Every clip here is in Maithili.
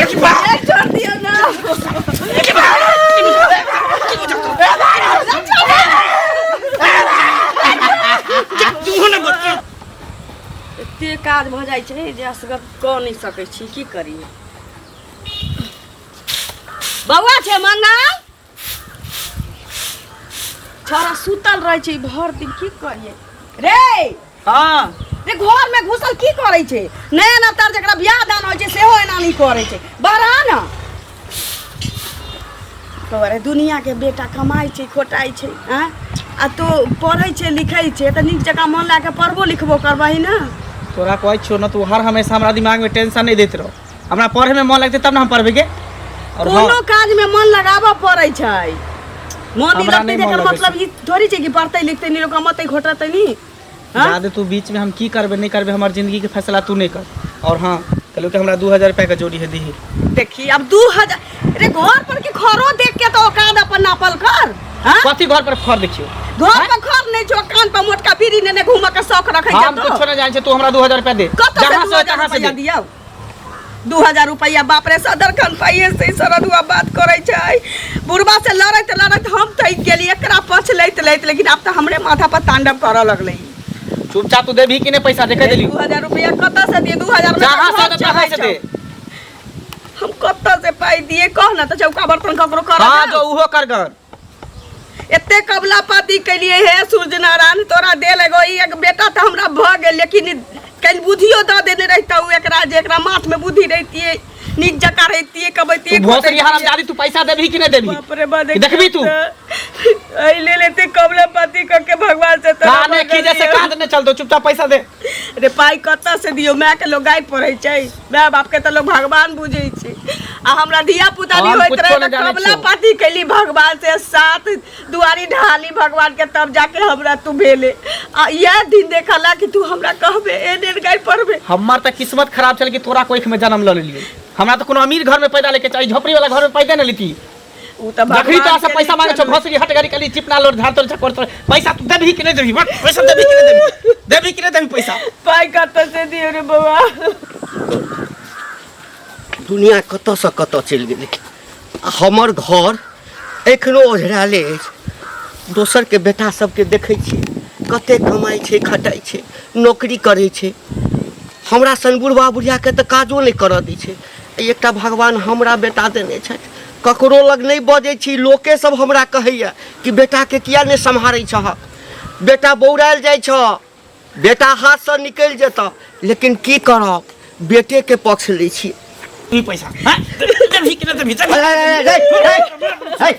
ए, छोड़ दियौ ना। एते काज भऽ जाइ छै जे असगर कऽ नहि सकै छी की करी बौआ छै मंगल छोरा सुतल रहै छै भरि दिन की करियै रे हाँ रे घर में घुसल की करै छै नया नवतार जकरा बियाह दान होइ छै सेहो एना नहि करै छै बाहर आ न तोरे दुनिया के बेटा कमाइ छै खोटाइ छै आँय आ तू पढ़ै छै लिखै छै तऽ नीक जकाँ मन लगा कऽ पढ़बो लिखबो करबही ने तोरा कहै छियौ ने तू हर हमेशा हमरा दिमाग में टेंशन नहीं देत रहो हमरा पढ़े में मन लगतै तब ने हम पढ़बै के और हाँ, कोनो काज में मन लगाबऽ पड़ै छै मन नहि हमरा लगतै नहि मन एकर लगै मतलब ई थोड़ी छै कि पढ़तै लिखतै नहि लोक कमतै घोटतै नहि हाँ? जादे तू बीच में हम की करबै नहीं करबै हमर जिंदगी के फैसला तू नहीं कर और हाँ कहलू कि हमरा 2000 रुपया के जोड़ी है दीही देखी अब 2000 रे घर पर के खरो देख के तो औकात अपन नापल कर हाँ? कथी घर पर खर देखियो घर पर खर नहीं छो कान पर मोटका बीड़ी नेने घूमऽ के शौक रखै हम छै कुछो नहीं जान छै तू हमरा 2000 रुपया दे कतऽ से जहाँ से 2000 तहाँ से रुपैआ दे दियौ 2000 रुपैआ बाप रे सदर खन पाइए से सरदुआ बात करै छै बुढ़बा से लड़ैत लड़ैत हम थकि गेली एकरा पछ लैत लैत लेकिन आब तऽ हमरे माथा पर तांडव करऽ लगलै चुपचाप तू देबही कि नहीं पैसा देखे देली 2000 रुपैआ कतऽ से दिए 2000 में जहाँ से घर दे तहाँ से चलै दे छौ। हम कतऽ से पाइ दिए कह ना तऽ चौका बर्तन ककरो करऽ हाँ जाउ। जो उहो कर गन एते कबला पाती केलिए हे सूर्य नारायण तोरा देल एगो ई एक बेटा तऽ हमरा भऽ गेल लेकिन कनि बुद्धियो दऽ देने रहितौ एकरा जे एकरा माथ में बुद्धि रहितियै नीक जकाँ रहितियै तू कबैतियै भोसड़ी हरामजादी तू पैसा देबही कि नहीं देबही बाप रे बा देखबी तू? एहि लेल एते कबला पाती कऽ के भगवान से तोरा काने की जैसे मंगलियौ। कांद नहीं चल दो चुपचाप पैसा दे रे पाइ कतऽ से दियौ माय के लोग गारि पढ़ै छै माय बाप के तऽ लोग भगवान बुझै छै आ हमरा धिया पुता नहि हम होइत कुछो रहे नहि तऽ जानै कबला छियौ। पाती कैली भगवान से सात दुआरी ढाली भगवान के तब जाके हमरा तू भेले आ इएह दिन देखला कि तू हमरा कहबे एहन एहन गारि पढ़बे हमर तऽ किस्मत खराब छल कि तोरा कोख में जन्म लऽ लेलियै हमरा तऽ कोनो अमीर घर में पैदा लेके चाही झोपड़ी वाला घर में पैदा नहि लेती उ तऽ जखनी भगवान तोरा से के पैसा मांगे छौ लिखल भोसड़ी हट गाड़ी कली चिपना लोर झाड़ तोड़ चकोर तोड़ पैसा तू देबही कि नहीं देबही बस पैसा देबही कि नहीं देबही देबही कि नहीं देबही पैसा पाइ कतऽ से दियौ रे बौआ दुनिया कतऽसँ कतऽ चलि गेलै आ हमर घर एखनो ओझरायले अछि दोसरके बेटा सबके देखै छियै कते कमाइ छै खटाइ छै नौकरी करै छै हमरा सन बुढ़बा बुढ़ियाके तऽ काजो नहि करऽ दै छै एकटा भगवान हमरा बेटा देने छथि ककरो लग नहि बजै छी लोके सब हमरा कहैए कि बेटाके किया नहि सम्हारै छहक बेटा बौरायल जाइ छह बेटा हाथसँ निकलि जेतह लेकिन की करब बेटेके पक्ष लै छी ई पैसा हैं? देबही कि नहि देबही देबही? रे, रे, रे,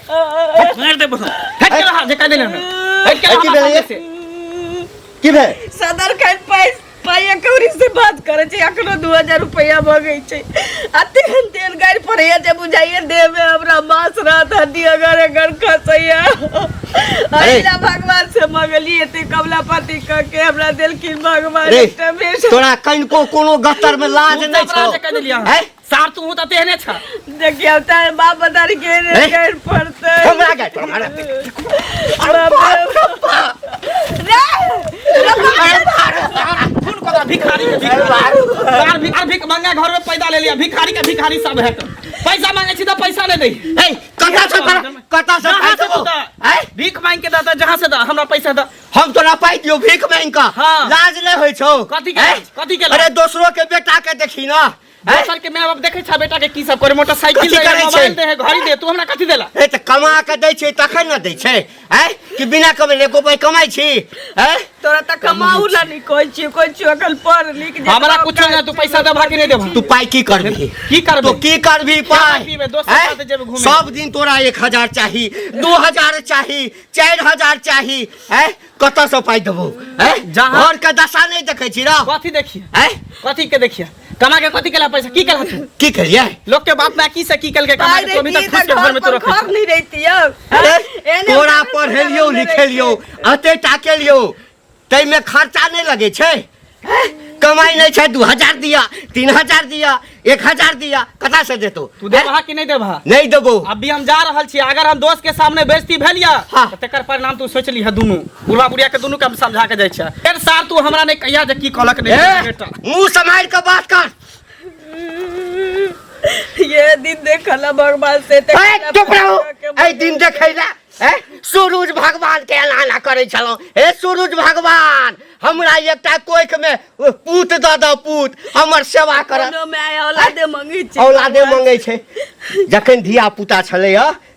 मारि देबौ हम। हटि के रह, जे कहि देने हमरा। हटि के रह की हमरा भेलै? सामने से। की भेल सदर खान पाइ पाइए कौड़ी से बात करे छै अखनो 2000 रुपया मांगे छै आ तेहन तेहन गारि पड़ैया जे बुझाइए देह में हमरा मांस रहत हड्डी अगर अगर खसैया अहिला भगवान से मंगली एते कमला पाती क के हमरा देलखिन भगवान रे एकटा बेटा तोरा कनिको कोनो गतर में लाज तू नहि तऽ छौ अपराध कऽ देलियै हैं? सार तू तऽ तेहने छ देखियौ तऽ बाप बदारी के ए? गारि पड़तै हमरा गारि हमरा बाप रे बाप। रे रे बाप खून कऽ भिखारी के भिखारी सार भिखारी भीख मंगा घर में पैदा ले लिया भिखारी के भिखारी सब है पैसा मांगे छी तऽ पैसा नहीं दै ए कतऽ से तोरा कतऽ से जहाँ पाइ से देबौ तू दे। हैं? भीख मांग के दे जहाँ से दे हमरा पैसा दे हम तोरा पाइ दियौ भीख मांगि कऽ हाँ। लाज नहि होइ छौ कथी के हैं? लाज? कथी के लाज? अरे दोसरो के बेटा के देखी ना हैं? दोसर के माय बाप देखे छा बेटा के की सब करे मोटरसाइकिल कथी दे करै छै? मोबाइल दे है घड़ी दे तू हमरा कथी देला ए तऽ कमा कऽ दै छै तखन ने दै छै हैं कि बिना कमेने एको पाइ कमाइ छी हैं तोरा तऽ कमाउ ला नहीं कहै छियौ कहै छियौ अखन पढ़ लिख जे हमरा कुछो ना तू पैसा देबा कि नहीं देबा तू पाइ की करबही की करबै? तू की करबही पाइ खेबै, पीबै, दोसर हैं? साथे जेबै घूमे। सब दिन तोरा 1000 चाही 2000 चाही 4000 चाही हैं कतऽ से पाइ देबौ हैं जहाँ- घर के दशा नहि देखै छी रौ कथी देखिए हैं कथी के देखिए कमा के कथी केला पैसा की केला तू की करियै लोग के बाप माय की से की केलके कमा पाइ के तू अभी रहितियै तक फूस तऽ के घर घर में तो पर रखै घर नहीं रहितियै अरे, एने तोरा ओने पढ़ेलियौ नहि लिखेलियौ अते टाकेलियौ ताहिमे खर्चा नहि लगै छै हैं? कमाइ नहि छै 2000 दिया 3000 दिया 1000 दिया कतऽ से देतौ तू देबहा कि नहीं देबहा नहि देबौ अभी हम जा रहल छी अगर हम दोस्त के सामने बेइज्जती भेल या हाँ। तऽ तेकर परिणाम तू सोच लिह दुनू बुढ़वा बुढ़िया के दुनू के हम समझा के जाइ छै फेर सार तू हमरा नहीं कहिया जे की कहलक नहीं ए, बेटा मुँह सम्हारि कऽ बात कर ये दिन देखला भगवान से एते ए, खराब चुप रहू के एहि दिन देखै ला ए सूरज भगवान के एना एना करै छलहुँ। हे सूरज भगवान, हमरा एकटा कोख में पूत दऽ दऽ, पूत हमर सेवा करत। कोनो माय औलादे मंगै छै। औलादे मंगै छै। जखन धिया पुता छलै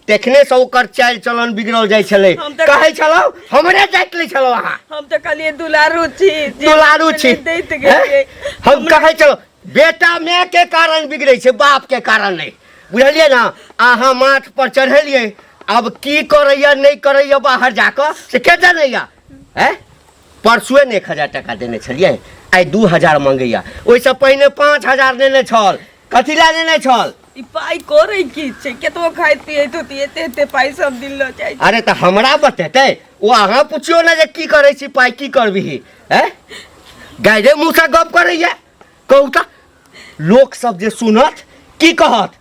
तखने से ओकर चालि चलन बिगड़ल जाइ छलै। हम तऽ- कहै छलहुँ, हमरे जाति लै छलहुँ अहाँ। हम तऽ कहलियै दुलारू छी जे दुलारू छी। दैत गेलियै। हम कहै छलहुँ बेटा माय के कारण बिगड़ै छै, बाप के कारण नहि, बुझलियै ने? अहाँ माथ पर चढ़ेलियै, आब की करैया नहि करैया बाहर जाकऽ से के जानैया? हैं, परसुए ने 1000 टाका देने छलियै, आइ 2000 मंगैया। ओहिसँ पहिने 5000 लेने छल, कथी लए लेने छल? ई पाइ करै की छै? केतबो खाइत पियैत होती, एते एते पाइ सब दिन लऽ जाइ छै। अरे तऽ हमरा बतेतै ओ? अहाँ पुछियौ ने जे की करै छी पाइ, की करबिही? हैं, गायरे मुँहसँ गप करैया। कहू तऽ, लोक सब जे सुनत की कहत?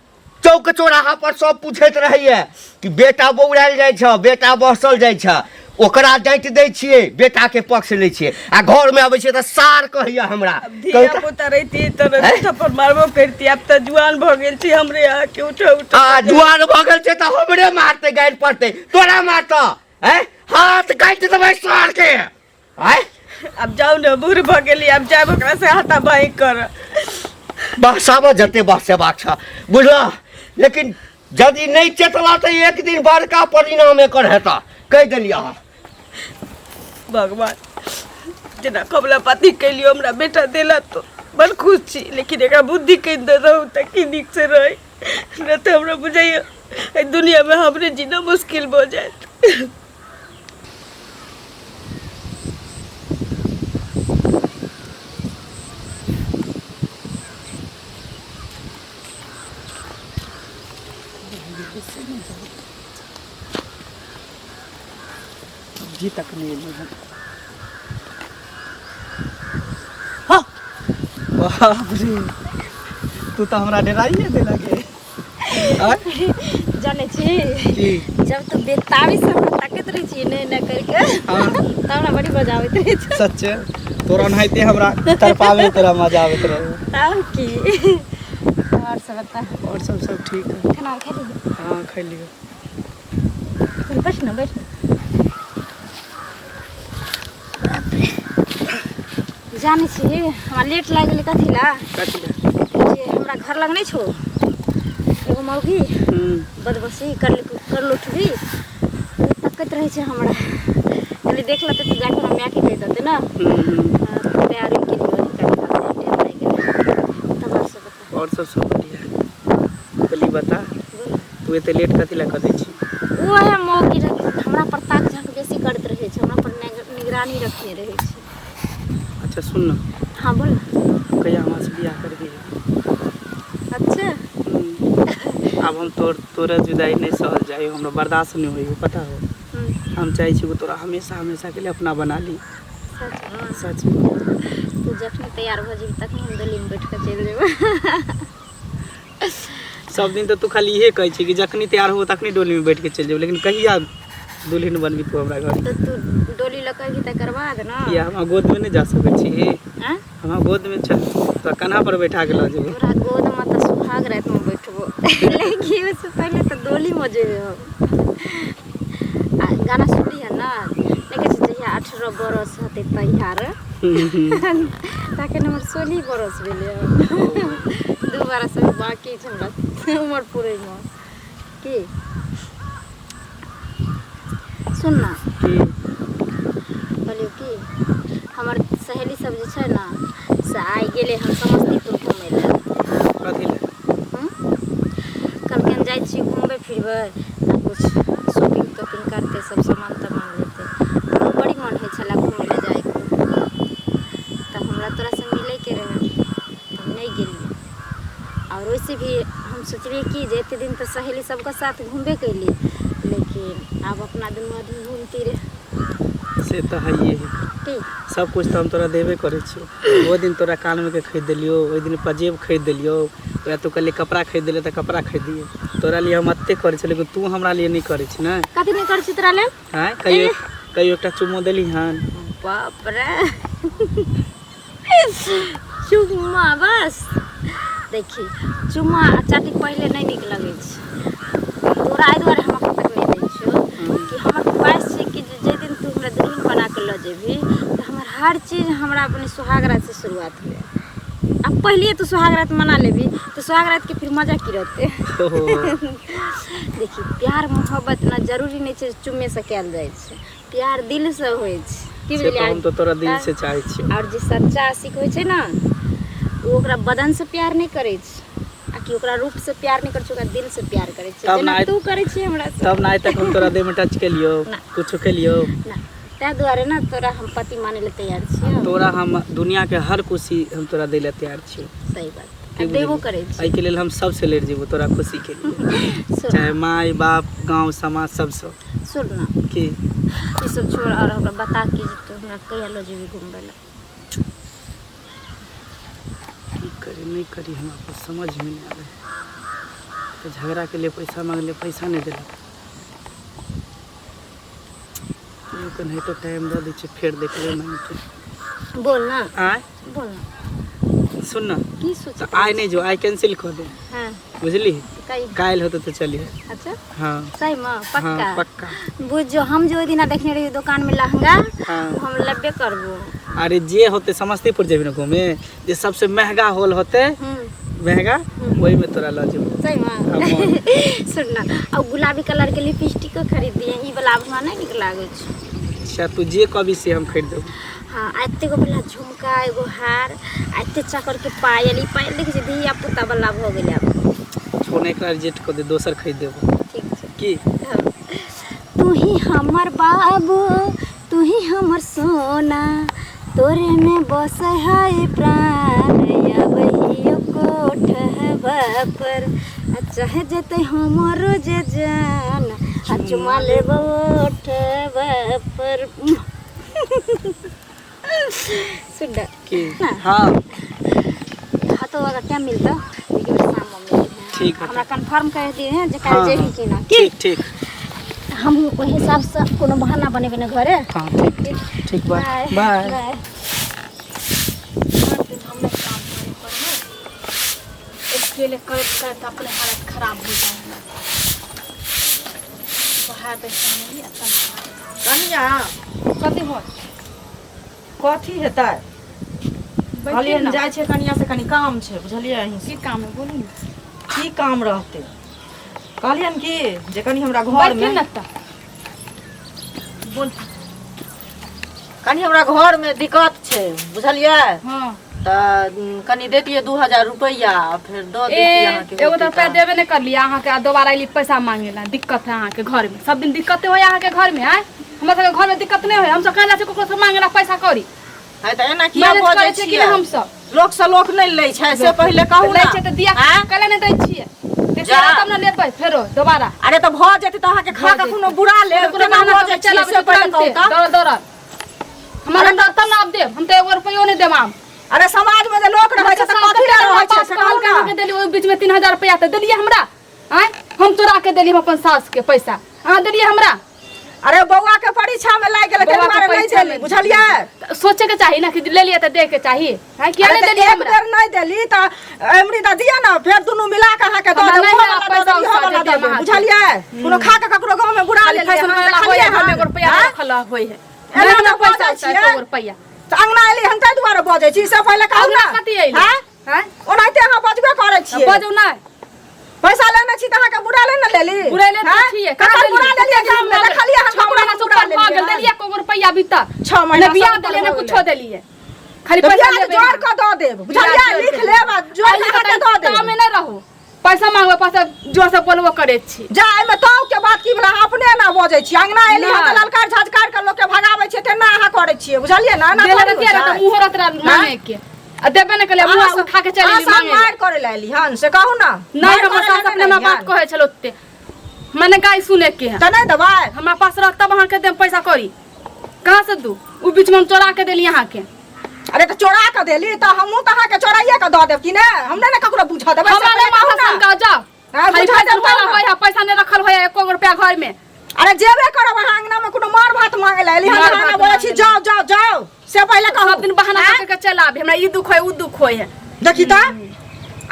चौक चौराहा पर सब पूछैत रहैया कि बेटा बौरायल जाइ छ, बेटा बहसल जाइ छ। ओकरा डाँटि दै छियै, बेटाके पक्ष लै छियै, आ घरमे अबै छियै तऽ सार कहैया हमरा। आब धिया पुता रहिती तऽ हैं? थप्पड़ मारबो करती। आब तऽ जुआन भऽ गेल छी, हमरे अहाँके उठऽ उठऽ। आ जुआन भऽ गेल छै तऽ हमरे मारतै, गारि पड़तै, तोरा मारतऽ? हैं, हाथ काटि देबै सार के। आँय, आब जाउ ने, बूढ़ भऽ गेली, आब जायब ओकरा से हाथा बाई कर। बहसाबऽ जते बहसेबाक छ, बुझलह? लेकिन यदि नहि चेतला तऽ एक दिन बड़का परिणाम एकर हेतऽ, कहि देलियै अहाँ। भगवान, जेना कमला पाती कैलियो, हमरा बेटा देला तो बड़ खुश छी, लेकिन एकरा बुद्धि कहि दे रहू तऽ की नीक से रहै, नहि तऽ हमरा बुझाइए एहि दुनियामे हमरे जीना मुश्किल भऽ जायत। अभी तक नहीं एलै हन। हाँ! बाप रे, तू तऽ हमरा डराइए देलक हे। आँय? जानै छी की? जब तू बेताबी से हमरा ताकैत रहै छी ने ने करके, तब हमरा बड़ी मजा आबैत रहै छै। सच्चे तोरा ओनाहिते हमरा तड़पावे तोरा मजा आबैत रहे। तब की? और सब बता। और सब सब ठीक है। खाना खेली? हाँ, खैलियो। बैठ ना, बैठ ना। जानै छी हमरा लेट लागि गेलै कथी ला? कथी ला? जे हमरा घर लग नहि छौ एगो मौगी, बदमाशी कर करलुठबी, ओ तकैत रहै छै हमरा। कहली देख लेतै तऽ जाके हमरा मायके कहि देतै ने। तैं रुकि गेलियै, वही कनि काल टाइम लागि गेलै। तब और सब बता। और सब सब बढ़िया। कहली बता। बोल। तू एते लेट कथी ला कऽ दै छी? ओ है मौगी हमरा पर ताक झाँक बेसी करैत रहै छै, हमरा पर निगरानी रखने रहै छै। अच्छा सुन न। हाँ, बोल ना। कहिया हमरा से बियाह करबी? अच्छा। आब हम तोरा जुदाई नहीं सहल जाई, हमरा बर्दाश्त नहीं होई, पता हो? हम चाहे छी तोरा हमेशा हमेशा के लिए अपना बना ली। सच में? सच में। तू जखनी तैयार भऽ जेबही तखनी हम डोली में बैठ कऽ चलि जेबै। सब दिन तऽ तू खाली इहे कहै छी कि जखनी तैयार हो तखनी डोली में बैठ के चलि जेबै, लेकिन कहिया दुल्हन बनबी तू हमरा घर? तऽ तू डोली लऽ कऽ अयबही तकर बाद ने। किया, हमरा गोद में नहीं जा सकै छी? आँय? हमरा गोद में चल, तोरा कन्हा पर बैठा के लऽ जेबो। तोरा गोद में तऽ सुहाग राति में बैठबो, लेकिन ओहिसँ पहिले तऽ डोली में जेबै हम। आ गाना सुनली है ने, नहि कहै छै जहिया 18 बरस हेतै तहिया रे, तखन हमर 16 बरस भेलै हन, 2 बरस अभी बाँकी छै हमरा उमर पुरैमे। की सुन ना। की? कहलियौ कि हमर सहेली सब जे छै ने से आइ गेलै हन समस्तीपुर घुमै लए। कथी लए? कहलकै जाइ छी घुमबै फिरबै आ किछु शॉपिंग तॉपिंग करतै, सब सामान तामान लेतै। हमरो बड़ी मन होइ छलै घुमै लए जाइके, तऽ हमरा तोरासँ मिलैके रहै, हम नहि गेलियै। आओर वैसे भी हम सोचलियै कि जे एते दिन तऽ सहेली सबके साथ घुमबे कयली, लेकिन आब अपना दुनू आदमी घूमती रहे। से तऽ हइए है। की? सब कुछ तऽ हम तोरा देबे करै छियौ। ओहि दिन तोरा कानमे के खरीद देलियौ, ओहि दिन पजेब खरीद देलियौ, ओकरा तू कहली कपड़ा खरीद देले तऽ कपड़ा खरीदिए। तोरा लिए हम एते करै छियै, लेकिन तू हमरा लिए नहि करै छी ने। कथी नहि करै छी तोरा लेल? आँय, कहियो कहियो एकटा चुम्मो देली हन? बाप रे, चुम्मा! बस देखी चुम्मा आ चाटी पहिले नहि नीक लगै छै तोरा एहि दुआरे हम एखन तक नहि दै छियौ कि हमर ख्वाहिश छै कि जे जाहि दिन तू हमरा दुल्हन बना कऽ लऽ जेबही तऽ हमर हर चीज हमरा अपने सुहाग रातसँ शुरुआत हुए। आ पहिले तू सुहाग रात मना लेबही तऽ सुहाग रातके फिर मजा की रहतै? ओहो। देखी प्यार मोहब्बत ना जरूरी नहि छै चुम्मेसँ कयल जाइ छै, प्यार दिलसँ होइ छै। की से तऽ बुझलियै? हम तऽ तोरा दिल से चाहै छियौ। आओर जे सच्चा आशिक होइ छै ने ओ ओकरा बदनसँ प्यार नहि करै छै आ कि ओकरा रूपसँ प्यार नहि करै छै, ओकरा दिलसँ प्यार करै छै। तब जेना ना तू करै छी हमरासँ। तब ना आइ तक हम तोरा देहमे टच केलियौ? ना। कुछो केलियौ ना, ताहि दुआरे ने तोरा हम पति मानै लए तैयार छियौ। तोरा हम दुनियाके हर खुशी हम तोरा दै लए तैयार छियौ। सही बात। की आ देबो बुझलिही? करै छी। एहिके लेल हम सबसँ लड़ि जेबौ तोरा खुशीके लिए, सुन चाहे माय बाप गाँव समाज सबसँ। सुन ना। की? ई सब छोड़ और हमरा बता कि जे तू हमरा कहिया लऽ जेबही घुमबै लए? की करी नहि करी हमरा कुछ समझमे नहि आबै। तऽ झगड़ाके लिए पैसा मांगलियै, पैसा नहि देलक। तैयो केनाहितो टाइम दऽ दै छियै, फेर देखबै माँगिके। बोल ना। आँय? बोल ना। सुन ना। की सोच? तऽ आइ नहि जो, आइ कैंसिल कऽ दे। हाँ। बुझली? कही। काल्हि होतै तऽ चलिहे। अच्छा। हाँ। सही में? हाँ। पक्का? पक्का। बुझ जो हम जो ओहि दिना देखने रहियै दोकान में लहंगा, हाँ, हम लेबे करबो। अरे जे होते, समस्तीपुर जेबी ने घूमे, जे सबसे महंगा हॉल होते महंगा, ओहिमे तोरा लऽ जेबो। सही में? हाँ, मोन। सुन ना, आ गुलाबी कलर के लिपस्टिको खरीद दिए, ई वाला आब हमरा नहि नीक लागै छै। अच्छा, तू जे कहबी से हम खरीद देबो। हाँ, आ एते गो वाला झुमका, एगो हार आ एते चकर के पायल। ई पायल देखै छी, धिया पुता वाला भऽ गेलै आब। छोड़, एकरा रिजेक्ट कऽ दे, दोसर खरीद देबो। ठीक छै। की? हाँ। तू ही हमर बाबू, तू ही हमर सोना, तोरे में बस है प्राण। अबहियो कोठहबा पर आ चाहे जेतै हमरो जे जान, आ चुमा लेबो ओठबा पर। सुन। की? ना। हाँ। हाँ, तो अगर टाइम मिलता लेकिन शाम में मिलते। ठीक है। हमरा कंफर्म कर दिए हैं जे हाँ, काल्हि जेबही हाँ। कि ना की? ठीक ठीक। हम ओहि हिसाबसँ कोनो बहाना बनेबै ने घरे। हाँ, ठीक ठीक, बाय बाय। बाय। दिन हमे काम करे पड़े, अकेले करैत करैत अपने हालत खराब हो जाए है। बाहर बैठा नहीं अपन। कनिया। कथी हो? कथी हेतै? कहलियै बैठिए ना। जाइ छै कनिया से कनि काम छै, बुझलियै अहीं की काम है, बोलू ने। की काम रहतै? कहलियन कि जे कनि हमरा घर बैठिए मे ना तऽ बोल। कनि हमरा घर मे दिक्कत छै, बुझलियै? हाँ। तऽ कनि दैतियै 2000 रुपैआ, फेर दऽ ए दैतियै अहाँके। एगो तऽ होतै रुपया तऽ। देबे नहि करलियै अहाँके आ दोबारा अयली पैसा मांगे ला। दिक्कत है अहाँके घर में, सब दिन दिक्कते होय अहाँके घर में। आँय, हमरा सबके घर में दिक्कत नहि होय? हमसब कहाँ जाइ छियै ककरो से मांगे ला पैसा कौड़ी? है तऽ एना किया मेहनत बजै करै छियै कि छियै? नहि हमसब? लोक से लोक नहि लै छै, से पहिले कहू लै ना। छै तऽ दिया। आँय? कैला नहि दै छियै? जा। तब ने लेबै फेरो दोबारा। अरे तऽ भऽ जेतै तऽ अहाँके खा कऽ कोनो बुरा लेब? कोनो केना बहाना भऽ कऽ जाइ के चलि छियै आबै से छै पहिले कहू तुरन्ते, तऽ। दौड़ल दौड़ल हमरा अंदर, तब ने आब देब। हम तऽ एगो रुपैयो नहि देब आब। अरे समाज में जे लोक रहै छै तऽ कथी लए रहै छै से कहू कहलकै ना। अहाँके देली ओहि बीचमे 3000 रुपैआ तऽ देलियै हमरा। आँय, हम तोरा के देली हम अपन सास के पैसा, अहाँ देलियै हमरा? अरे बौआ के परीक्षा में लागि गेलै, ताहि बौआ के दुआरे नहि परीक्षा देली, में। बुझलियै? तऽ सोचे के चाही ना कि लेलियै तऽ दे के चाही। आँय, किया अरे नहि तऽ देलियै एक हमरा? बेर नहि देली तऽ एमरी तऽ दिअ ने, फेर दुनू मिला कऽ अहाँके दऽ हमरा देब। नहि ओहो है वाला दऽ पैसा देब, इहो उसा वाला जे दऽ देब देब, अहाँके। बुझलियै? कोनो खा कऽ ककरो गाँव में बुरा खाली लेलियै फैशन हन, वाला होय देखलियै है, घरमे हन? एगो रुपैआ आँय? रखल होय है। एना नहि नहि पैसा बजै उसा छियै। एको रुपैआ। तऽ अंगना एली हन ताहि दुआरे बजै छी, से पहिले कहू अंगना ना। कथी अयली? आँय? आँय? ओनाहिते अहाँ बजबे करै छियै। बजू नहि। पैसा लेने छी तऽ अहाँके बुरा ले ने लेली? बुरा ले तऽ आँय? छियै। ककर कहाँ बुरा देलियै? लेलियै गाममे? देखलियै हन छओ ककरो महीना से बुरा ऊपर भऽ गेल, लेलियै? देलियै एको रुपैआ अभी तक? 6 महीना ने बियाह से ऊपर देलियै ने भऽ कुछो गेलै। देलियै, खाली तऽ पैसा बियाह लेबै। जोड़ कऽ दऽ देब, बुझलियै? बियाह लिख जोड़ लेब आ जोड़ कऽ अहाँके दऽ देब। तामे नहि रहू, पैसा मांगबै, पैसा जोर से बोलबो करै छी। जा, एहिमे ताव के बात की भेलै? अहाँ अपने एना बजै छी। अंगना एली हन तऽ नहि। ललकार झझकार के लोक के भगाबै छियै, तेना अहाँ करै छियै, बुझलियै ने? एना देले थोड़ी रहितियै होइ ने तऽ छै। मुँहो रहत रहए मांगे के, आ देबे नहि केलियै, मुँह उठा के चलि अहाँ एली सब मांगे लए। मारि करै लए एली हन से कहू ना। नहि, मारि हमर करै सास लए अपने नहि हमरा एली बात हन। कहै छल ओते, मने गाय सुने के है। तऽ नहि देबै? हमरा पास रह तब अहाँके देब पैसा कौड़ी, कहाँ से दू? उ बीच में हम चोरा के देली अहाँके। अरे तऽ चोरा कऽ देली तऽ हमहूँ तऽ अहाँके चोराइए कऽ दऽ देब कि नहि? हम नहि ने ककरो बुझऽ देबै, से हमरा पहिले नहि कहू माथा ना। सनका जाओ। हाँ, खाली बुझा पैसा देब तब वाला ना। होय है, पैसा नहीं रखल होय है एको गो रुपया घर में। अरे जेबे करब, अहाँ अंगना में कोनो मार भात मांगे ला एली हन? मार अहाँ भात बोलै छी मांगे ला। जाओ जाओ जाओ, से पहिले कहू। सब दिन बहाना आँय? करके चल आबी, हमरा ई दुख होय उ दुख होय है। देखी तऽ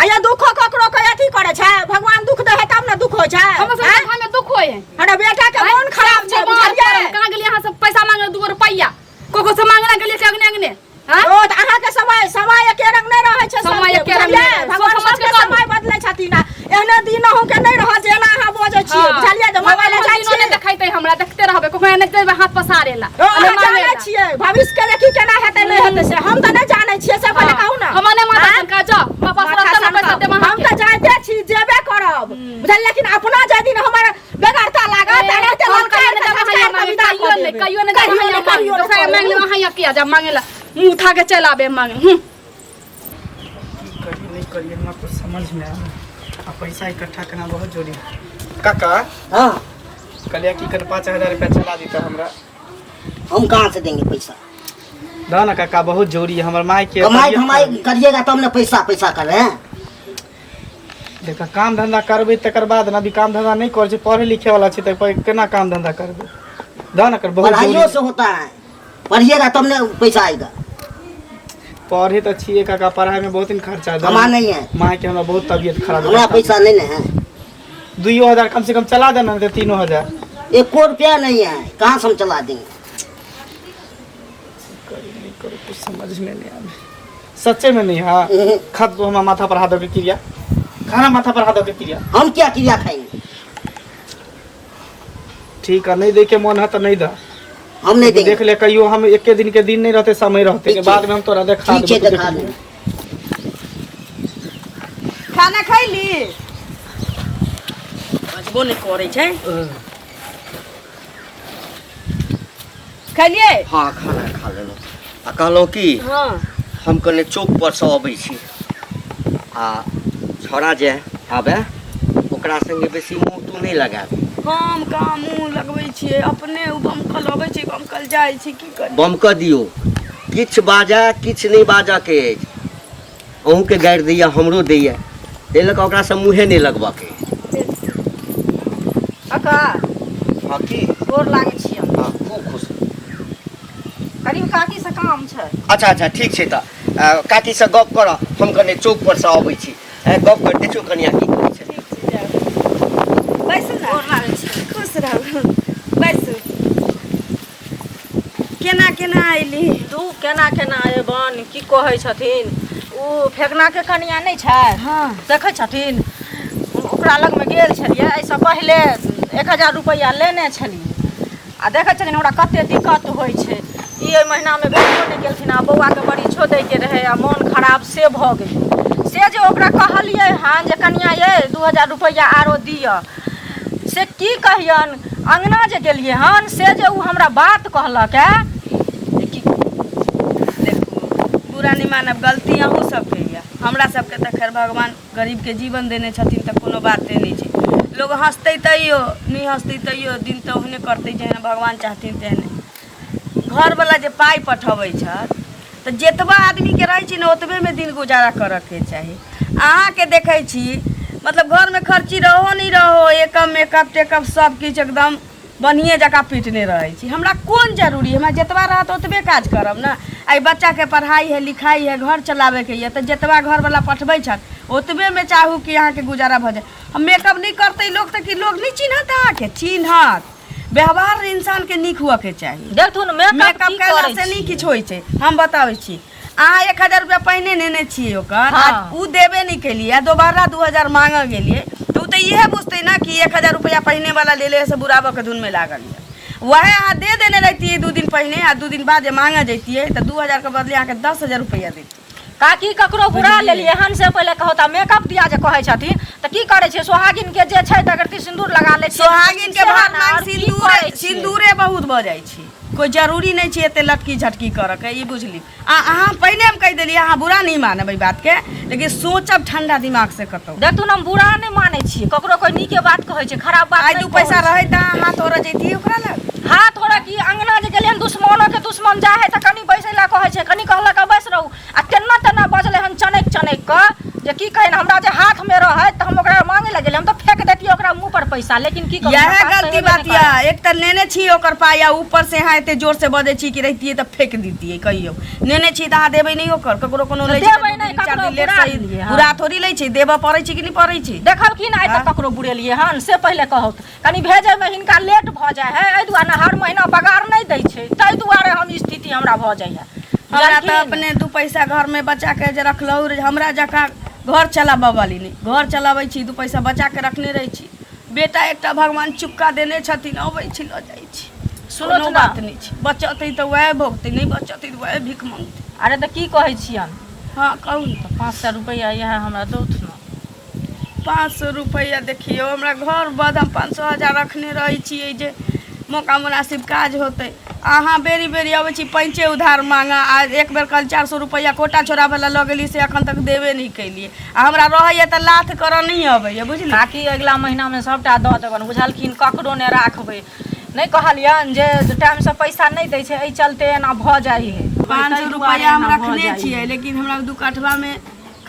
आ ये दुखो ककरो के अथी करे छै भगवान दुख दे है तब ने दुख होइ छै हमर सब आँय? घर में दुख होय है हमरा बेटा के मन खराब छै बुझलियै कहाँ गेलियै अहाँ सब पैसा मांगे दूगो रुपैआ कोको से मांगना गेलियै कि अगने अगने हाँ? ओ तऽ अहाँके समय समय एके रंग नहि रहै छै समय सबके, एके रंग नहि बुझलियै? रहै छै। भगवान सोच समझ के सबके करू। समय बदलै छथिन आ एहने दिन अहूँके नहि रहत जे एना अहाँ बजै छियै बुझलियै जे भगवान मोबाइल जाइ दिनो नहि छियै देखेतै हमरा देखते रहबै कखनो नहि जेबै हाथ पसारे ला ओ, अहाँ जानै छियै भविष्य के जे की केना हेतै नहि हेतै से हम तऽ नहि जानै छियै से पहिले कहू ने हमर नहि माथा आँय? सनका जाओ माँ पास माथा रहतै ने पैसा सनकाउ। देब हम अहाँके तऽ जाइते छी जेबे करब बुझलियै लेकिन अपना जाहि दिन हमर बेगरता लागत ए, एनाहिते हम ललकार कहियो नहि कऽ देब झटकार अहाँ कऽ मांगे, विदा कहियो कऽ नहि देबै। कहियो नहि देब कहियो अहाँ नहि, मांगे। कहियो नहि दोसरा के मांगि लेब करब। अहाँ किया जाब मांगे ला मुँह उठा के चलि आबे मांगे हूँ की करिए नहीं करिए हमरा कुछ समझ में आवे आ पैसा इकट्ठा करना बहुत जरूरी है काका हाँ कहलिए कि कन 5000 रुपया चला देता हमरा हम कहाँ से देंगे पैसा दो ना काका बहुत जरूरी है हमर माय के कमाई तबियत धमाई खराब। करिएगा तब ना पैसा पैसा कर रहे हैं देखा काम धंधा करबै तकर बाद ना अभी काम धंधा नहीं करै छै पढ़े लिखे वाला छै तऽ केना काम धंधा करबै दो ना कर बहुत पढ़ाइयों जरूरी से होता है पढ़िएगा तब ना पैसा आएगा पढ़े तऽ छियै काका पढ़ाई में बहुत दिन खर्चा है हमारा नहीं है माय के हमरा बहुत तबियत खराब हमारा पैसा नहीं ना है 2000 कम से कम चला देना नहीं तो 3000 एको रुपया नहीं है कहाँ से हम चला देंगे करी नहीं करो कुछ समझ में नहीं आवे सच्चे में नहीं हाँ खत तो हम माथा पर हाथ के क्रिया खाना माथा पर हाथ के क्रिया हम क्या क्रिया खाएंगे ठीक है नहीं देखे मन है तो नहीं दा हम नहीं देंगे देख ले कहियो हम एके दिन के दिन नहीं रहते समय रहते ठीक के बाद छै। में हम तोरा देखा ठीक है देबो, तू देखा देख देंगे खाना खैली बजबो नहि करै छै खैलियै हँ खाना खा लेलहुँ आ कहलहुँ की हँ हम कने चौक पर से अबै छी आ छौड़ा जे आबे ओकरा संगे बेसी मुँह तू नहि लगायब हम कहाँ मुँह लगबै छियै अपने ओ बमकल अबै छै बमकल जाइ छै की करी बम कऽ दियौ किछु बाजय किछु नहि बाजऽके अछि अहूँके गारि दैया हमरो दैया ताहि लऽ कऽ ओकरासँ मुँहे नहि लगबऽके काका हँ की गोर लागै छी हम हँ खूब खुश करीब काकी से काम छै अच्छा अच्छा ठीक छै तऽ काकीसँ गप करऽ हम कने चौक पर से अबै छी गप कर देखियौ कनिया की कहै छै ठीक छै जाउ बैसू ने गोर लागै छी खुश रहू बैसू केना केना अयली दू केना केना अयबनि की कहै छथिन ओ फेकनाके कनिया नहि छै हँ देखै छथिन ओकरा लगमे गेल छलियै एहिसँ पहिले 1000 रुपैआ लेने छलियै आ देखै छथिन हमरा कते दिक्कत होइ छै ई एहि महीनामे भेटबो नहि केलखिन आ बौआके परीक्षो दैके रहै आ मोन खराब से भऽ गेलै से जे ओकरा कहलियै हन जे कनिया यै 2000 रुपैआ आरो दिअ से की कहियन अङ्गना जे गेलियै हन से जे ओ हमरा बात कहलक हे जे की देखू बुरा नहि मानब गलती अहूँ सबके यऽ हमरा सबके तऽ खैर भगवान गरीबके जीवन देने छथिन तऽ कोनो बाते नहि छै लोग हँसतै तैयो नहि हँसतै तैयो दिन तऽ ओहने करतै जेहन भगवान चाहथिन तेहने घरवला जे पाइ पठबै छथि तऽ जतबा आदमीके रहै छै ने ओतबेमे दिन गुजारा करऽके चाही अहाँके देखै छी मतलब घरमे खर्ची रहो नहि रहो एकम मेकअप टेकअप सब किछु एकदम बढ़िएँ जकाँ पीटने रहै छी हमरा कोन जरूरी हमरा जतबा रहत ओतबे काज करब ने आइ बच्चाके पढ़ाइ हइ लिखाइ हइ घर चलाबैके यऽ तऽ जतबा घरवला पठबै छथि ओतबेमे चाहू कि अहाँके गुजारा भऽ जाय हम मेकअप नहि करतै लोक तऽ कि लोक नहि चिन्हत अहाँके चिन्हत व्यवहार इंसानके नीक हुअके चाही देखथुन मेकअप मेकअप की कयला करै से नहि छी किछु होइ छै हम बताबै छी अहाँ 1000 रुपया पहिने नेने छियै ओकर आ हाँ। उ देबे नहि केलियै आ दोबारा 2000 मांगऽ गेलियै तऽ उ तऽ इहे बुझतै ने कि 1000 रुपया पहिने वाला लेले से बुराबऽ के धुनमे लागल यऽ वएह अहाँ दे देने रहितियै 2 दिन पहिने आ 2 दिन बाद जे मांगऽ जैतियै तऽ 2000 के बदले अहाँके 10000 रुपया दैतियै काकी ककरो बुरा लेलियै हन से पहिले कहू तऽ मेकअप दिया जे कहै छथिन तऽ की करै छियै सोहागिन के जे छै तकर सिन्दूर लगा लै छियै सोहागिन के सएह भर ने, मांग आओर की सिन्दूरे करै छियै? सिन्दूरे बहुत भऽ जाइ छै कोइ जरूरी नहि छै एते लटकी झटकी करऽके ई बुझली आ अहाँ पहिने हम कहि देलियै अहाँ बुरा नहि मानब एहि बातके लेकिन सोचब ठंडा दिमाग से कतौ देखथुन हम बुरा नहि मानै छियै ककरो कोइ नीके बात कहै छै खराब बात आइ नहि दू पैसा कहै छै। रहै तऽ अहाँ हाथ ओरऽ जैतियै ओकरा लग हाथ ओरऽ की अंगना जे गेलियै हन दुश्मनो के दुश्मन जाइ है तऽ कनि बैसै लए कहै छै कनि कहलक बैस रहू आ तेना तेना बजलै हन चनकि चनकि कऽ जे की कहै हमरा जे हाथमे रहै तऽ हम ओकरा मांगे लए गेलियै हम तऽ फेक दैतियै ओकरा मुँह पर पैसा लेकिन की करू इएह हमरा पास तऽ गलती हेबे बात नहि करत। यऽ एक तऽ लेने छी ओकर पाइ आ ऊपर से अहाँ एते जोर से बजै छी कि रहितियै तऽ फेंक दितियै कहियो लेने छी तऽ अहाँ देबै नहि ओकर ककरो कोनो लै छै देबै तऽ दू नहि, दिन चारि ककरो दिन लेट बुरा सही लेलियै, हँ। बुरा थोड़ी लै छै देबऽ पड़ै छै कि नहि पड़ै छै देखलखिन आइ तक ककरो बुरेलियै हन से पहिले कहौत कनि भेजैमे हिनका लेट भऽ जाइ है एहि दुआरे ने हर महीना पगार नहि दै छै ताहि दुआरे हम स्थिति हमरा भऽ जाइए हमरा तऽ अपने दू पैसा घरमे बचा के जे रखलहुँ रहे हमरा जकाँ घर चलाबऽ वाली नहि घर चलाबै छी दू पैसा बचा के रखने रहै छी बेटा एकटा भगवान चुक्का देने छथिन अबै छी लऽ जाइ छी सुनू कोनो ने। बात नहि छै बचतै तऽ वएह भोगतै नहि बचतै तऽ वएह भीख मङ्गतै अरे तऽ की कहै छियनि हँ कहू ने तऽ 500 रुपैआ इएह हमरा दौथ ने 500 रुपैआ देखियौ हमरा घर बद हम 500 हजार रखने रहै छियै जे मौका मुनासिब काज होतै अहाँ बेरी बेरी अबै छी पैंचे उधार मांगऽ आ एक बेर कहल 400 रुपैआ कोटा छोड़ाबैला लऽ गेली से एखन तक देबे नहि केलियै आ हमरा रहैए तऽ लाथ करऽ नहि अबैए बुझलियै काकी अगिला महीनामे सभटा दऽ देबनि बुझलखिन ककरो नहि राखबै नहि कहलियनि जे टाइमसँ पैसा नहि दै छै एहि चलते एना भऽ जाइ हइ 500 रुपैआ हम रखने छियै लेकिन हमरा दू कठबामे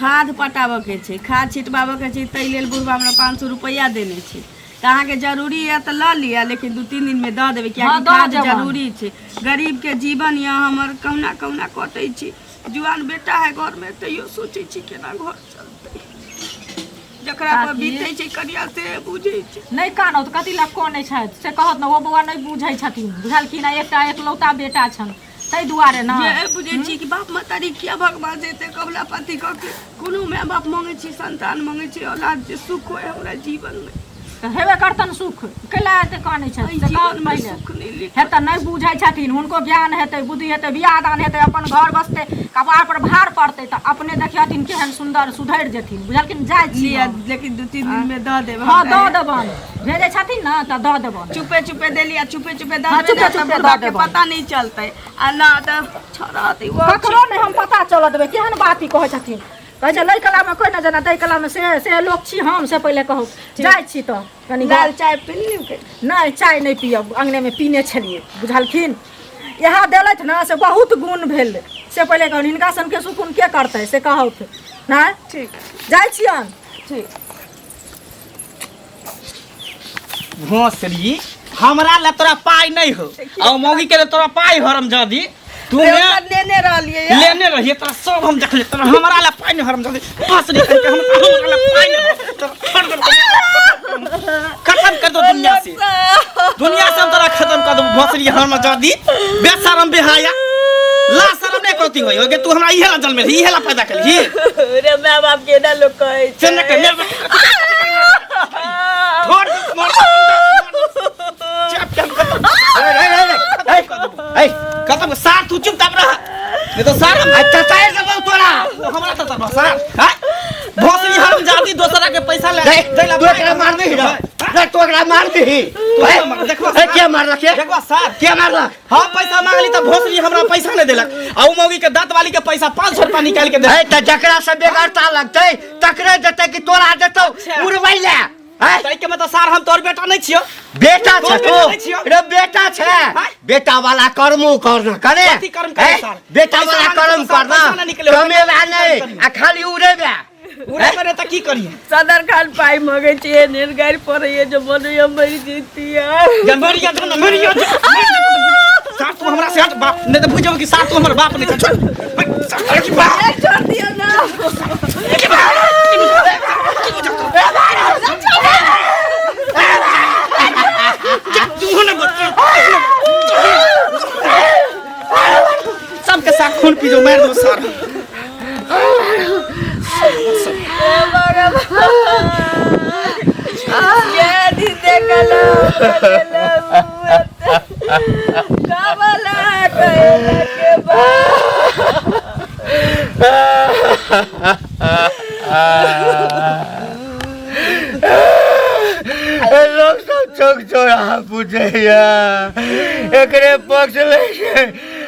खाद पटाबऽके छै खाद छिटबाबऽके छै ताहि लेल बुढ़बा हमरा 500 रुपैआ देने छै तऽ अहाँके जरूरी यऽ तऽ लऽ लिअ लेकिन 2-3 दिनमे दऽ देबै हँ, कियाकि दऽ खाद देबनि। जरूरी छै गरीबके जीवन यऽ हमर कहुना कहुना कटै छै जुआन बेटा है घरमे तैयो सोचै छी केना घर चलतै जकरा पर काकी। बीतै छै कनिया से बुझै छै नहि कानत कथी लए कनै छथि से कहत ने ओ बौआ नहि बुझै छथिन बुझलखिन एकटा एकलौता बेटा छनि ताहि दुआरे ने जे बुझै छी कि बाप महतारी किया भगवान से एते कबला पाती कऽ के कोनो माय बाप मांगै छी संतान मांगै छी औलाद जे सुख होय हमरा जीवन मे तऽ हेबे करतनि सुख कैला एते कानै छथि एहि से कहत जीवन मे पहिले सुख नहि लिखल हेतै नहि बुझै छथिन हुनको ज्ञान हेतै बुद्धि हेतै बियाह दान हेतै अपन घर बसतै कपार पर भार पड़तै तऽ अपने देखियथिन केहन सुन्दर सुधरि जेथिन बुझलखिन जाइ छी लिअ हम। लेकिन 2-3 दिन मे दऽ देब हँ हमरा। दऽ देबनि भेजै छथिन ने तऽ दऽ देबनि चुपे चुपे देली आ चुपे चुपे दऽ हाँ, देबै ने चुपे तऽ चुपे बुढ़बा दऽ के देबनि। पता नहि चलतै आ ना तऽ छोड़ा दी वो ककरो नहि हम पता चलऽ देबै केहन बात ई कहै छथिन कहै छै लै कलामे कोइ नहि जेना दै कलामे से से लोक छी हम से पहिले कहू जाइ छी तऽ कनि लाल चाय पी लियौ के नहि चाय नहि पियब अङ्गनेमे पीने छलियै बुझलखिन इएह देलथि ने से बहुत गुण भेल से पहिले कहू हिनका सनके सुकून के करतै से कहौथ नहि ठीक जाइ छियनि ठीक भोसड़ी हमरा ले तोरा पाई नहीं हो आ मौगी के ले तोरा पाई हरम जदी तू रे ने ओकर लेने रहलियै यऽ। लेने रहिए तोरा सब हम देखले तोरा हमरा ले पाई नहीं हरम जदी भोसड़ी कह के हम हमरा ले पाई नहीं हो। तोरा छोड़ दे खत्म कर दो दुनिया से दुनिया से हम तोरा खत्म कर दो भोसड़ी हरम जदी बेशरम बेहाया ला शरम नहीं करती होई होगे तू हमरा इहे ला जन्म इहे ला पैदा करी रे माय बाप के ना लोग कहै से छै न कर छोड़ दे मोर चुप चुप खत्म ए, ए, ए, ए, ए, खत्म सार तू चुप ताप रहा नहीं तो सार हम आ चचाए देबौ तोरा वो हमरा तो तरफ सार हां भोसड़ी हरम जाती दोसरा के पैसा ले रे, दै ला तू एकरा मार दही रे रे, तू एकरा मार दही तू ए, मार, देखबा ए, के मारलक के देखबा सार के मारलक हम पैसा मांगली त भोसड़ी हमरा पैसा नहीं देलक आ उ मौगी के दांत वाली के पैसा 500 रुपया निकाल के ए देलक त जकरा से बेगरता लगतै तकरे देतै कि तोरा देतौ उड़बै ले हैं? तै के मतलब सार हम तोर बेटा नहीं छियो बेटा तोर छै बेटा तू नहीं छियो। रे बेटा छै हैं? बेटा वाला कर्मो करना करे कथी कर्म करे हैं? सार? बेटा पैसा वाला ना कर्म निकले, सार, करना पैसा ना निकले, कमेबा नहीं करिए। आ खाली उड़ेबे उड़े करे त की करिए सदर खान पाई मगे छियै नेल गारि पड़ैए जे बनैया मरि जैतियै जा मरिया जा ना मरिया जा सार तू हमरा से हट बाप नहीं तो बुझ जाओ कि सार तू हमर बाप नहीं छोड़ सार की बाप छोड़ दियौ ना तू ना सबके साथ खून पी जो मार दो सार लोक सब चौक चौराहा पूछैया एकरे पक्ष लै छै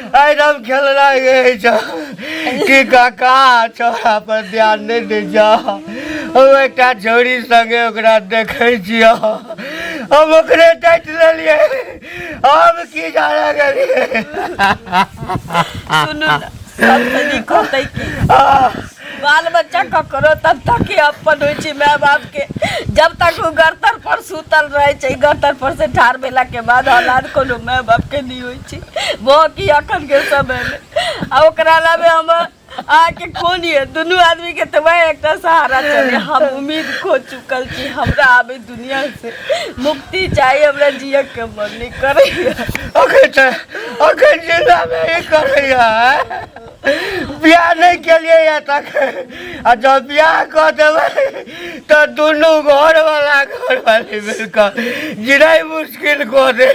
एकदम खेलना गए छौ कि काका छौड़ा पर ध्यान नहि दै छौ हम एकटा छौड़ी संगे ओकरा देखै छियौ हम ओकरे डाँटि लेलियै हम की जाने गेलियै सुनू ने सबसँ नीक होतै की आह, बाल बच्चा ककरो तब तक ही अपन होइ छै माय बाप के, जब तक ओ गरतर पर सुतल रहै छै। गरतर पर से ठाढ़ भेला के बाद औलाद कोनो माय बाप के नहि होइ छै। बाकी अखन के समय में आ ओकरा अलावे हम अहाँके कोन ये दुनू आदमी के तऽ वएह एकटा सहारा चले। हम उम्मीद खो चुकल छी, हमरा आब ई दुनिया से मुक्ति चाही, हमरा जियऽ के मन नहि करैया। अखन तऽ अखन जिंदा में ई करैया, बियाह नहि केलियै या तखन, आ जब बियाह कऽ देबै तऽ दुनू घरवाला घरवाली मिलकऽ जिनाइ मुश्किल कऽ दे।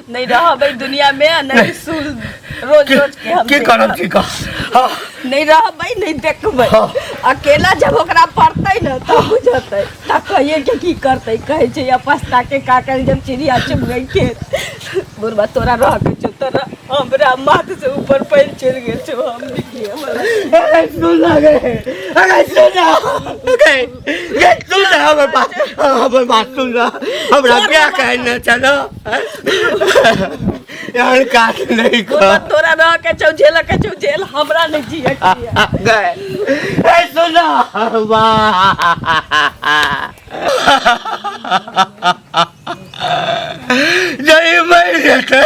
नहीं रहबै दुनिया में आ नहीं सुन रोज रोज के हम की करब की कह। हाँ। नहीं रहबै, नहीं देखबै। हाँ। अकेला जब ओकरा पड़तै ने तब बुझतै, तब कहिए के की करतै। कहै छै अपस्ता के काटल जब चिड़िया चुग गई खेत। बुढ़बा तोरा रह के छौ, तोरा हमरा माथ से ऊपर पैर चलि गेल छौ, हम नहीं जियब। अरे सुन ना गे, अरे सुन ना गे, गे सुन ना हमर बात, हमर बात सुन ना, हमरा बियाह कहने चलो यार काट नहीं बुढ़बा कर। तोरा रह के छौ, झेल के छौ झेल, हमरा नहीं जिये के ये। गए ए सुन ना, वाह जब मरि जेतै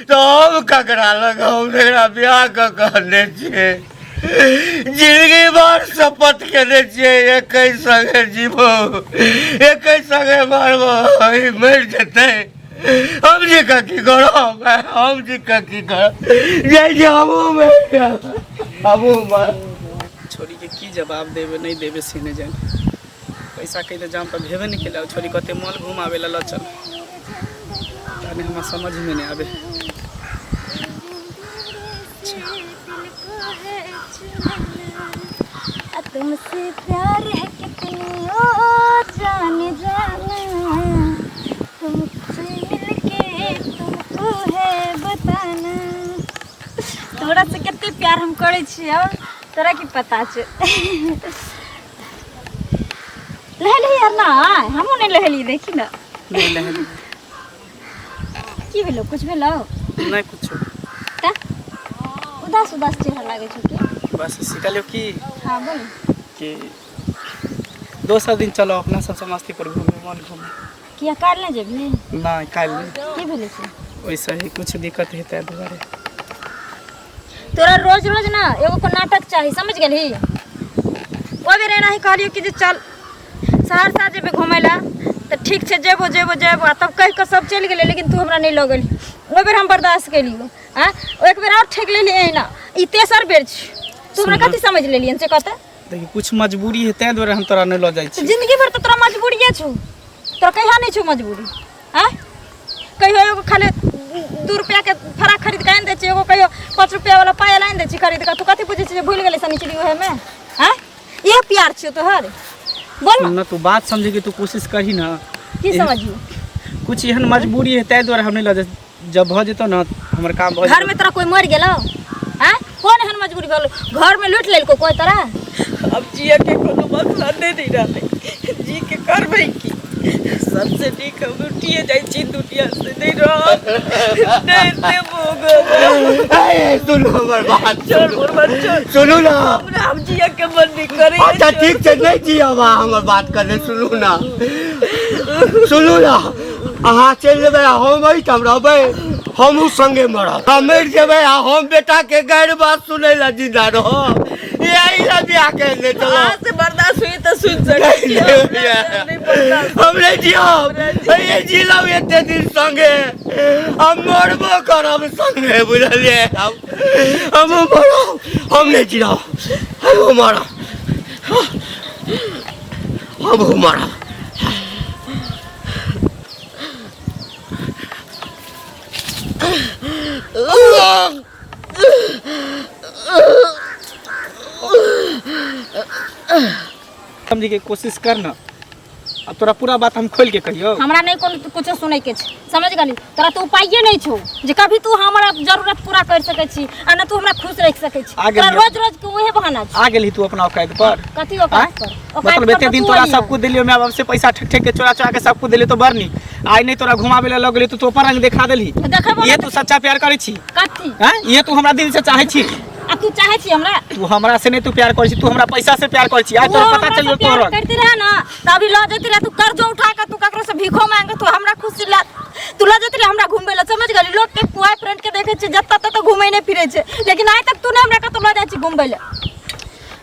तऽ हम ककरा लग, हम जकरा बियाह कऽ कहने छियै जिंदगी भर शपथ केने छियै एकै संगे जीबो एकै संगे मरबो, ई मरि जेतै हम जी का की करब, हम जी का की करब, जाइ छी हमहूँ मरि जायब, हमहूँ मर। छोरीके की जवाब देबै नहि देबै से नहि जानि। पैसा के इंतजाम तऽ भेबे नहि केलै, छोरी कहते मॉल घुमाबै लए लऽ चल, तहने हमरा समझमे नहि आबै। तुमसे प्यार है कितनी ओ जान जाना, तुमसे मिलके तुमको है बताना। तोरा से कते प्यार हम करै छियौ तोरा की पता छै। लहली यार ना हमहूँ नहि लहली, देखी ना। नहि लहली। की भेलो, कुछ भेलो? नहि कुछो। तऽ उदास उदास चेहरा लागै छौ की? बस सिखलियौ की। हाँ बोल। कि दोसर दिन चलो अपना सब समस्तीपुर घूमे, मॉल घूमे। किया काल्हि नहि जेबही? नहि काल्हि नहि। की भेलै से? ओहिसँ ही कुछ दिक्कत हेतै दुआरे। तोरा रोज रोज ना एगो को नाटक चाही, समझ गेलही? ओहि बेर एनाही कहलियौ कि जे चल सहरसा जेबै घुमै लए, तऽ ठीक छै जेबो जेबो जेबो, आ तब कहि कऽ सब चलि गेलै, लेकिन तू हमरा नहि लऽ गेलही। ओहि बेर हम बर्दाश्त केलियौ, आँय एक बेर आओर ठकि लेली एहिना, ई तेसर बेर छै। तू हमरा कथी समझ लेलियन से कहते? देखी कुछ मजबूरी है ताहि दुआरे हम तोरा नहि लऽ जाइ छी। जिंदगी भर तऽ तोरा मजबूरिये छौ, तोरा कहिया नहि छौ मजबूरी? आँय कहियो एगो खाली 2 रुपया के फराक खरीद के आनि दै छी, एगो कहियो 5 रुपया वाला पायल आनि दै छी खरीद के, तू कथी बुझै छी जे भूलि गेलै शनिचरी ओहे में? आँय इहे प्यार छियौ तोहर? बोल ना। तू बात समझे के तू कोशिश करही ना। की समझियो? कुछ एहन मजबूरी है ताहि दुआरे हम नहि लऽ जाइ। जब भऽ जेतौ ना हमर काम भऽ घर में तोरा कोई मर गेलौ? आँय कोन एहन मजबूरी भेल? घर में लूटि लेलको कोई तोरा? अब जिए के कोनो मसला नहीं रहलै, जी के करबै की? सबसे नीक हम उठिए जाइ छी दुनिया से, नहीं रहब नहीं देबो गो। ए सुनू हमर बात, छोड़ बुढ़बा छोड़। सुनू ना, हमरा हम जिए के मन नहीं करे। अच्छा ठीक छै नहीं जियब, अहाँ हमर बात कने सुनू ना, सुनू ना, अहाँ चलि जेबै आ हम एहिठाम रहबै, हमहूँ संगे मरब, हम मरि जेबै आ हम बेटा के गैर बात सुनै लए जिंदा रहब, यही लए बियाह केने छलहुँ। अहाँ से बर्दाश्त हुई तऽ सुनि सकै छी, हमरा से नहि बर्दाश्त। हम नहि जियब, ये जिलब एते दिन संगे, हम मरबो करब संगे, बुझलियै? हमहूँ मरब, हम नहि जियब, हमहूँ मरब, हमहूँ मरब। समझे के कोशिश कर ना, अब तोरा पूरा बात हम खोल के कहियो। हमरा नहीं कोनो कुछो सुनै के छै, समझ गेली? तोरा तो उपाये नहीं छौ जे कभी तू हमरा जरूरत पूरा कर सकै छी आ न तू हमरा खुश रख सकै छी। आ गेलियै। तोरा रोज रोज के उहे बहाना छै। आ गेलही तू अपना औकात पर। कथी औकात आँय? पर? औकात मतलब पर एते तऽ दिन तू तोरा अइहे। सब कुछ दिलियो, माय बाप से पैसा ठेक ठेक के चोरा चोरा के सब कुछ दिलियो तो बड़ नीक, आइ नहीं तोरा घुमाबे ला लऽ गेलियो तो तू अपन रंग देखा देलही। देखबो ये नहि। तू सच्चा प्यार करै छी? कथी? हैं? ये तू हमरा दिल से चाहै छी? आ तू चाहे छी हमरा तू हमरा से नहीं तू प्यार करै छी तू हमरा पैसा से प्यार करै छी आइ तू तोरा पता हमरा चलि से गेल प्यार तोहर करती रहे ना त अभी ल जैती रहे तू कर्जो उठा के तू ककरो से भीखो मांग के तू हमरा खुशी ला तू ल जैती रहे हमरा घूमबे ला समझ गेली लोग के बॉयफ्रेंड के देखे छी जत्ता तत्ता घूमे नहीं फिरे छै लेकिन आइ तक तू नहीं हमरा कतौ ल जाइ छी घूमबे ला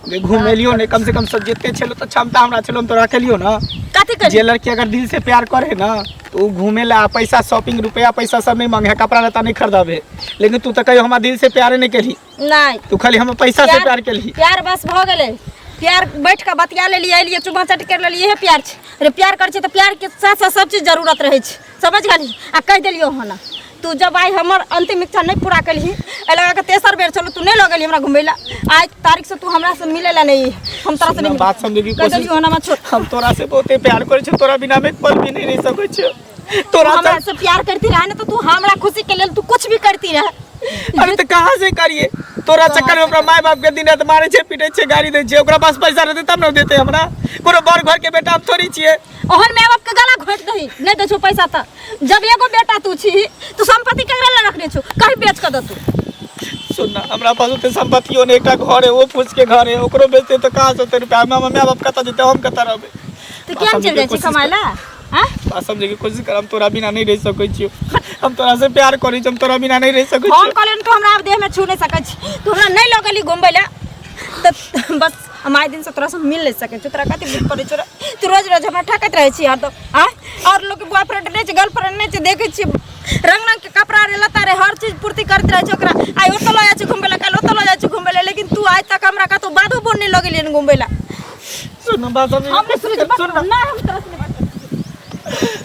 जे घुमेलियो नहीं कम से कम सब जते छलो तऽ क्षमता हमरा छलो हम तो रखेलियो ना कथी करी जे लड़की अगर दिल से प्यार करे ना तो उ घूमे ला पैसा शॉपिंग रुपया पैसा सब नहीं मांगे कपड़ा लत्ता नहीं खरीदाबे लेकिन तू तो कहियो हमरा दिल से प्यारे नहीं केली नहीं तू खाली हम पैसा से प्यार केली प्यार बस भऽ गेलै प्यार बैठ कऽ बतिया लेलियै एलियै चुमा चाटी करि लेलियै इएह प्यार छै अरे प्यार करै छै तऽ प्यार के साथ साथ सब चीज जरूरत रहै छै समझ गेलही आ कहि देलियौ हन तू जब आइ हमर अंतिम इच्छा नहि पूरा केलही एहि लगा कऽ तेसर बेर चलो तू नहि लऽ गेलही हमरा घुमै लए आइ तारीख से तू हमरा से मिलै लए नहि हम तोरा से सुन ना, नहि बात समझे की कहि कोशिश देलियौ हन हमरा छोड़ हम तोरा से बहुते प्यार करै छियौ तोरा बिना हम एक पल भी नहीं रह सकै छियौ तोरा हमरा से प्यार करती रहे ना तो तू हमरा खुशी के लेल तू कुछ भी करती रहे अरे तो कहाँ से करिए तोरा चक्कर में ओकरा माय बाप के दिन रात मारे छै पीटे छै गाली दै छै ओकरा पास पैसा रहतै तब ने देतै हमरा कोनो बड़ घर के बेटा हम थोड़ी छियै ओहन माय बाप के गला घोटि दही नहि दै छौ पैसा तऽ जब एगो बेटा तू छी तू संपत्ति केकरा लए रखने छौ कहीं बेच कऽ दे तू सुन ना हमरा पास ओते संपत्तियो नहि एकटा घर है ओ फूस के घर है ओकरो बेचते तऽ कहाँ से ओते रुपया हमरा माय बाप कतऽ देतै हम कतऽ रहबै तऽ किया नहि चलि जाइ छी कमाय लए आँय बात समझे के कोशिश कर हम तोरा बिना नहीं रह सकै छियौ हम तोरा से प्यार करै छी हम तोरा बिना नहीं रह सकै हम छियौ कहलियनि तू हमरा आब देहमे छू नहि सकै छी तू हमरा नहि लऽ गेली घुमबै लए तऽ बस हम आइ दिनसँ तोरासँ मिल नहि सकै छी तोरा कथी बुझ पड़ै छौ रे? तू रोज रोज हमरा ठकैत रहै छी हरदम आँय आओर लोकके बॉयफ्रेंड नहि छै गर्लफ्रेंड नहि छै देखै छियै रंग रंग के कपड़ा रे लत्ता रे हर चीज पूर्ति करैत रहै छै ओकरा आइ ओतऽ लऽ जाइ छै घुमबै लए काल्हि ओतऽ लऽ जाइ छै घुमबै लए लेकिन तू आइ तक हमरा कतौ बाधो बोन नहि लऽ गेलियनि घुमबै लए सुन ना, बात समझे हम नहि सुनै छी बस सुन ना। नहि हम तोरा से नहि बात करब।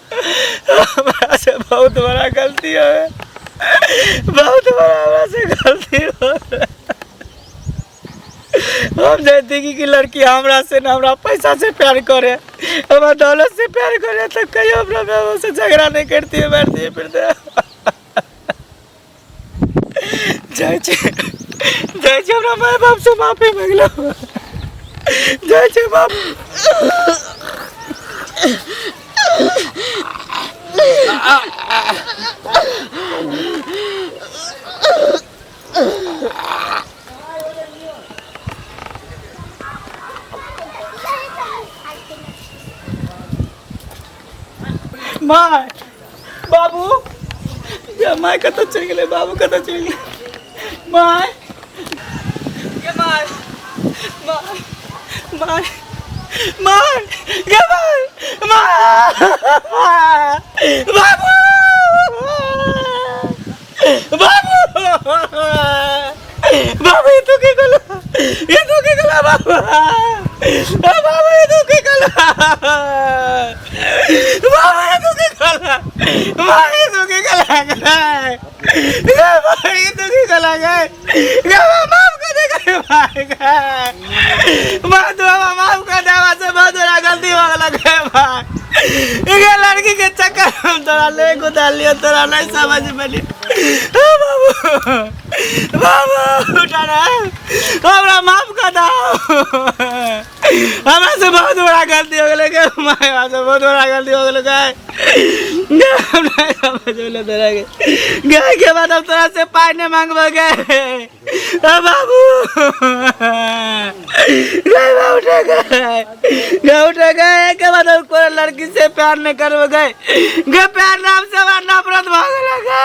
हमरा से बहुत बड़ा गलती है बहुत बड़ा हमरा से गलती हो हम जानते कि, कि लड़की हमरा से ना हमरा पैसा से प्यार करे हमरा दौलत से प्यार करे तो कहियो हमरा बाबू से झगड़ा नहीं करती है बैठती है फिर जाइ छी जाइ छी हमरा माय बाप से माफी मांगलो जाइ छी बाप माय बाबू या माय कतऽ चलि गेलै बाबू कतऽ चलि गेलै माय गे माय माय माय माय गे माय माय माय बाबू बाबू बाबू ई तू की केलह ई तू की केलह बाबू ए बाबू ई तू की केलह बाबू ई तू की केलह बाबू ई तू की केलह गे गे बाबू ई तू की केलह गे गे बाबू माफ कर दे गे भाई गे माँ तू हमरा माफ कर दे हमरा से बहुत बड़ा गलती हो गेल गे भाई ये लड़की के चक्कर हम तोरा ले गुदा लियो तोरा नहीं समझ में बाबू बाबू उठा रे हमरा माफ कर दो हमरा से बहुत बड़ा गलती हो गेलै गे माय हमरा से बहुत बड़ा गलती हो गेलै गे गे हम नहीं समझ में तोरा के गे के बाद हम तोरा से पाई नहीं मांगबो गे आ बाबू गे बाबू उठे गे गे उठे गे के बाद हम कोई लड़की से प्यार नहीं करबो गे गे प्यार नाम से हमरा नफरत भऽ गेलै गे।